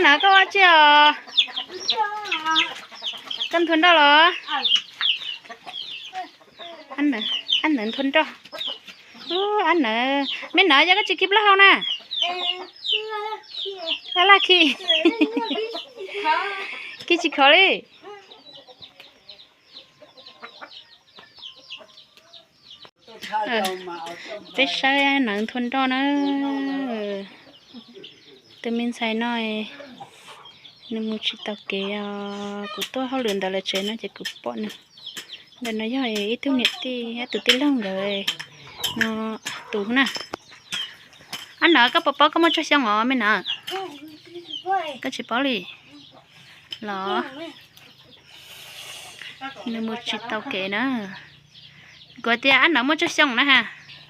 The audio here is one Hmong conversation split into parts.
Nawb, koj ua tsi os? Koj nthua nroj los? Ab nawb, nthua nroj. Ab nawb, me nawb, yog koj tsis khi plaub hau na. Laj laj khi. Khi tsis khov li. Peb saib nawb, nthua nroj na. Tus me ntxhais no nws mus tsis tau kev os. Kuv tuaj hauj lwm ntawm lawv tsev no ces kuv pom nws. Ntawm no yog ib tug niam tij, ib tus tij laug nkawd no tus na. Ab nawb, koj puas paub koj muaj tsawg xyoo os me nawb? Koj tsis paub li los? Nws mus tsis tau kev na. Kuv tias ab nawb muaj tsawg xyoo na ha?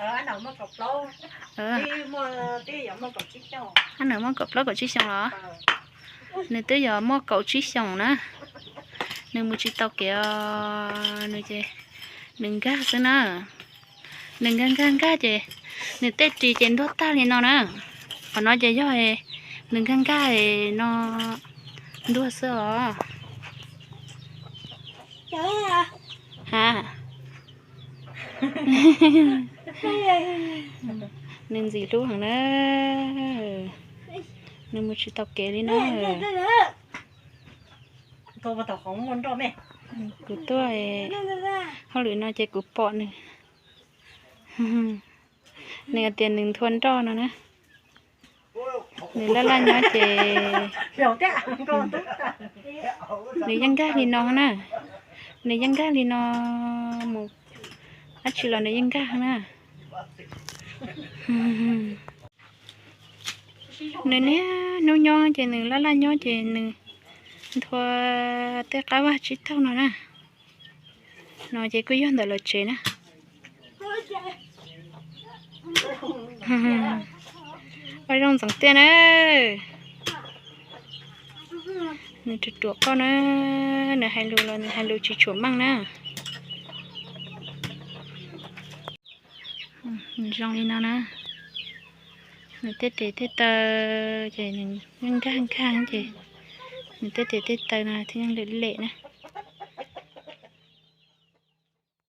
Ab nawb muaj kaum plaub kaum tsib xyoo los? Nws twb yog muaj kaum tsib xyoos na. Nws mus tsis tau kev os, nws ces nws nkag xwb na. Nws nkag nkag nkag ces nws tej ris ces ntuag tag li no na. Qhov no ces yog nws nkag nkag no ntuag xwb os. Ha, nws ntxim hlub heev na. Nws mus tsis tau kev li na. Kuv tuaj hauj lwm no ces kuv pom nws. Nws tias nws nthua nroj no na. Nws laj laj nyob ces nws yeej nkag li no na. Nws yeej nkag li no, mus dab tsi los nws yeej nkag na. Nws niaj hnub nyob ces nws laj laj nyob ces nws nthua tej qab vaj tsib taug no na. No ces kuj yog ntawm lawv tsev na. Ua zoo ntxeev tiag na. Nws ruam ruam koj na, nws hais lus los nws hais lus tsis tshua meej na. Nws zoo li no na. Nws tej tes tej taw ces nws yeej nkag nkag ces nws tej tes tej taw no thiaj yeej lem lem na.